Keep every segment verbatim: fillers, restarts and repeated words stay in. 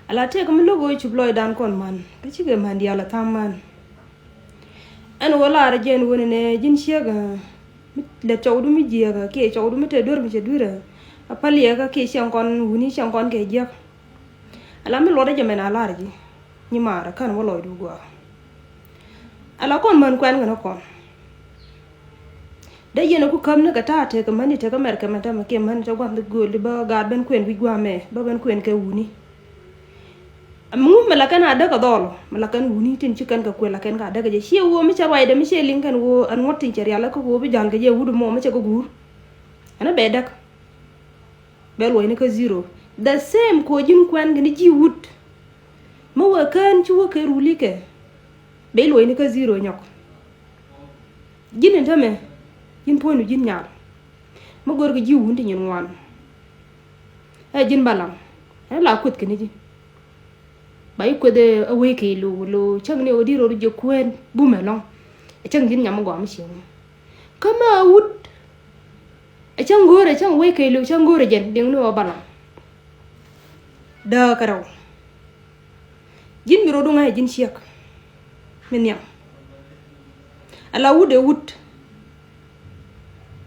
Ala tëëk mi lo̱k ɣöö cup lɔcdan kɔn man kä cikɛ man diaal a tha̱a̱ŋ man. Ɛn ɣöö lar jɛ ɛn ɣöö nɛnɛ ji̱n ciek, ɛ, mi lät cɔwdu mi jiääk, ɛ, kiɛ cɔwdu mi te duer mi cɛ duer, ɛ, a päl yɛ kä kiɛ ciɛŋ kɔn wuni ciɛŋ kɔn kɛ jiäk. Ala mi luɔtdä jɛ mɛn a lar ji̱ nyi maarä kän wä lɔcdu gua̱a̱. Ala kɔn män kuɛn kɛn kɔn. Dee yɛn a ku käm ni kɛ ta̱a̱ tekɛ mäni tekɛ mɛr kɛ mɛn tämɛ kiɛ mäni te gua̱n thi gööl di bä gaat ben kuɛn wi̱c gua̱a̱ mɛ bä ben kuɛn kɛ wuni. Ɛm ŋu mi la kɛn a däk a dhɔl mi la kɛn wuni tin ci kɛn kɛ kuɛn la kɛn ka däk a jɛ ciɛ woo mi cɛ ruacdɛ mi cɛ liŋ kɛn woo ɛn ŋuɔ̱t tin cɛ rial kä woo bi ja̱l kɛ jɛ wut mɔ mi cɛ kɛ guur. Ɛn a bɛ däk. Bɛ luɔ̱cni kä zero. The same kɛ ɣöö ji̱n kuɛn kɛ ni ji̱ wut. Mi wee kään ci wä kɛ ruli kɛ. Bɛ luɔ̱cni kä zero nyɔk. Ji̱n in tämɛ ji̱n puɔ̱nydu ji̱n nyal. Mi gör kɛ ji̱ wun ti nyin ŋuan. Ɛ ji̱n balaŋ ɛn la kueth kɛ ni ji̱. Ba i̱ kueth ɛ wee kɛ ilu lo cäŋ ni ɣöö di rot jɛ kuɛn bumɛ lɔŋ. Ɛ cäŋ ji̱n nyam mi gɔaa mi cieŋ. Kä mɛ a wut ɛ cäŋ go̱o̱rɛ cäŋ wec kɛ ilu cäŋ go̱o̱rɛ jɛn diŋ ni ɣöö balaŋ. Dääk kɛ rɛw. Ji̱n mi rot duŋ ɛ ji̱n ciek mi nhiam. Ala wut ɛ wut.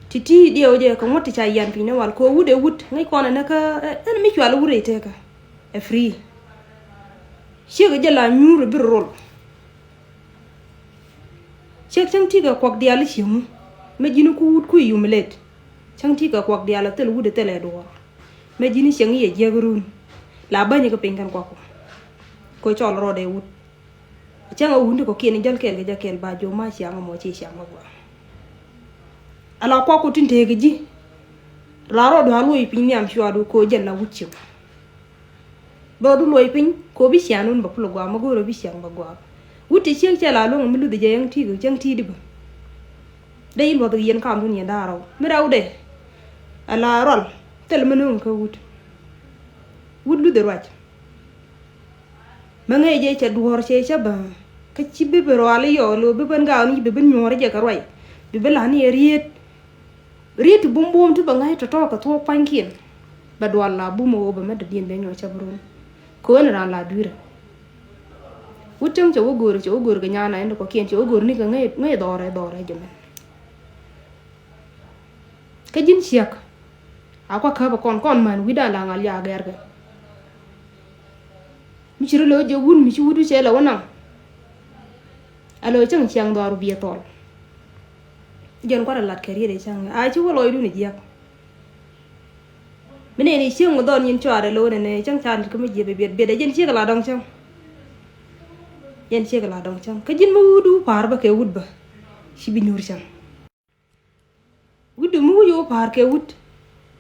Ti ti diɛw jɛ kɛ ŋuɔ̱t ti ca yian piny ni wal kɛ wut ɛ wut ŋäc kɔn ɛ näkä ɛ ɛn mi cual wut ɛ tekä. Ɛ free. Ciek ɛ jɛ la nyuur ɛ bir rol. Ciek cäŋ ti kɛ kuak diaal i̱ cieŋu. Mɛ ji̱n ku wut ku i̱ yum lɛt. Cäŋ ti kɛ kuak diaal a thil wut a thil ɛ duɔɔr. Mɛ ji̱n i̱ cieŋ i̱ yɛ jiäk run. La bäny kɛ piny kɛn kuak ku. Kɛ cɔl rɔɔdɛ wut. Cäŋ a wun ti kɔkiɛn i̱ jäl kɛɛl kɛ jɛ kɛɛl ba jiɔ ma ciaŋ mɔ ci ciaŋ mɔ gua. Ala kuak ku tin tëëk ji̱. La rɔɔdu a luɔc piny nhiam cuadu kɛ jɛn la wut cieŋ. Bɛ ɣöö du luɔc piny kɛ ɣöö bi ciaŋ wun bɛ pul gua̱a̱k mi go̱o̱r ɣöö bi ciaŋ bɛ gua̱a̱k. Wut ti ciek cɛ la luäŋ mi luth jɛ yɛn ti̱i̱k cɛŋ ti̱i̱t i̱ bä. Dee in luɔth kɛ yɛn kam dun yɛn da̱a̱ rɔw mi rɛwdɛ. Ala rual thil mi nööŋ kä wut. Wut luth ruac. Mi ŋäc jɛ cɛ duɔ̱ɔ̱r cɛ cä bä kä ci bi bi rual i̱ yɔɔl ɣöö bi ben gaak ni bi ben nyuɔ̱ɔ̱r jɛ kɛ ruac. Bi bi la̱t ni ɛ rieet. Riet ti bum bum ti bɛ ŋa̱c tɔ̱tɔ̱ kɛ thuɔ̱k pa̱nykiɛn. Bɛ dual la bum ɛ ɣöö bɛ mɛ dɔ̱diɛn bɛ nyuɔ̱c cäp run. Kɛ ɣän raan la dui̱rä. Wut cäŋ cɛ wä go̱o̱r cɛ wä go̱o̱r kɛ nyan a ɛn kɔkiɛn cɛ wä go̱o̱r ni kɛ ŋäc ŋäc dhɔrɛ dhɔrɛ jɛ mɛn. Kä ji̱n ciɛk. A kua käpä kɔn kɔn män wi̱dan la ŋa̱l ya gɛrkɛ. Mi ci ri lo̱c jɛ wun mi ci wut wi̱cɛ lɛ wä naŋ. A lo̱c cäŋ ciaŋ dhɔr biɛ thɔl. Jɛn kuarɛ lat kɛ riet ɛ cäŋ a ci wä lɔcdun ɛ jiäk. Mi nɛn i̱ cieŋ mi dhɔn nyin cuarɛ lo̱c nɛnɛ cäŋ ca lit kä mi jiɛ bɛ biɛt biɛt ɛ jɛn ciek la dɔŋ cäŋ. Jɛn ciek la dɔŋ cäŋ kä ji̱n mi wut wä pa̱a̱r bä kɛ wut bä. Ci bi nyuur cäŋ. Wut dumi wi̱c wä pa̱a̱r kɛ wut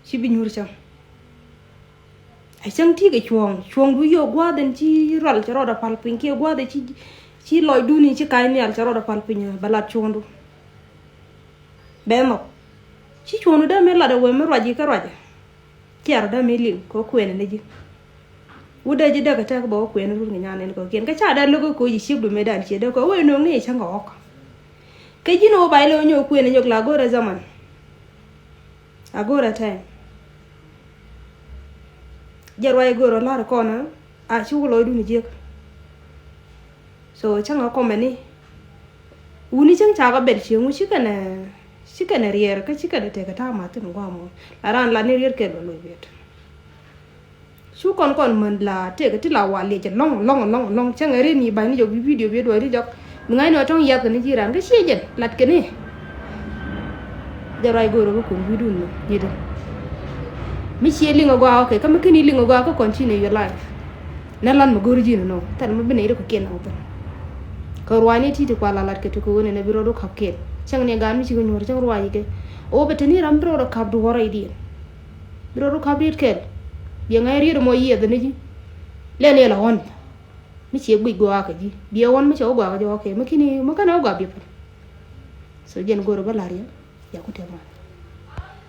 ci bi nyuur cäŋ. Ɛ cäŋ ti kɛ cuɔ̱ɔ̱ŋ cuɔ̱ɔ̱ŋ du yio̱o̱k gua̱a̱th ɛn ci rual cɛ rɔɔdɛ pal piny kiɛ gua̱a̱th ɛn ci lɔcdun in ci ka̱ny nhial cɛ rɔɔdɛ pal piny bɛ lat cuɔ̱ɔ̱ŋdu. Bɛ nhɔk ci cuɔ̱ɔ̱ŋdu dee mi lat ɛ wee mi ruac ikä ruacɛ. Ciɛr dämi liŋ kɛ kuɛn ni ji̱. Wut dee ji̱ däk kɛ tɛk bä wä kuɛn rut kɛ nyan ni kɔ̱kiɛn kɛ ca dee lo̱k kɛ ko̱ ji̱ ciek du mëë dan ciɛ dee kɛ wee no̱o̱ŋ ni cäŋ kɛ ɣɔk. Kɛ ji̱n wä bay lo̱k nyɔk kuɛn nyɔk la go̱rɛ zaman. A go̱rɛ tɛm. Jɛ ruac go̱rɛ lar kɔn a ci wä lɔcdun jiäk. So cäŋ a kɔmɛ ni wuni cäŋ ca kɛ bɛl cieŋ wä ci kɛnɛ ci kɛnɛ riɛɛr kä ci kɛnɛ tekɛ ta̱a̱ ma̱thin gua̱a̱m wä la raan la ni riɛɛr kɛl bɛ loc biɛt. Cu kɔn kɔn män la tekɛ ti la wal liɛc lɔŋ lɔŋ lɔŋ lɔŋ cäŋ ɛ rin ni ba̱ny ni jɔk bi video bi duɔc ri jɔk. Bi ŋa̱cni ɔ tɔ̱ŋ yath kɛ ni ji̱ raan kä ciɛ jɛn lat kɛ ni. Jɛ ruac go̱o̱r kä kun wi̱dun ni nyithin. Mi ciɛ liŋ ɛ gɔaa ɔkɛ kä mi ken i̱ liŋ ɛ gɔaa kä continue your life. Nɛ lat mi go̱r ji̱n nɔ thɛl mi bi nɛy ri kɔ̱kiɛn nɔŋ thil. Kɛ ruaacni ti̱ti̱ kua la lat kɛ ti kɛ ɣöö nɛnɛ bi rɔɔdu ka̱p kɛl cäŋ ni ɛ gaat mi cikɛ nyuɔ̱r cäŋ ruaac ikɛ. Ɣöö bɛ te ni ram bi rɔɔdu ka̱p duɔ̱ɔ̱r rɔy diɛn. Bi rɔɔdu ka̱p riet kɛl. Biɛ ŋa̱c riet ɛmɔ yiɛth ni ji̱. Lɛn iɛ la ɣɔ̱n. Mi ciɛ guic gɔaa kɛ ji̱ biɛ ɣɔ̱n mi cɛ wä gɔaa kɛ jɔk kɛ mi kini mi kɛn ɛ wä gɔaa biɛ pɛn. So jɛn go̱r bä la̱r yɛ. Jaku tɛk ma.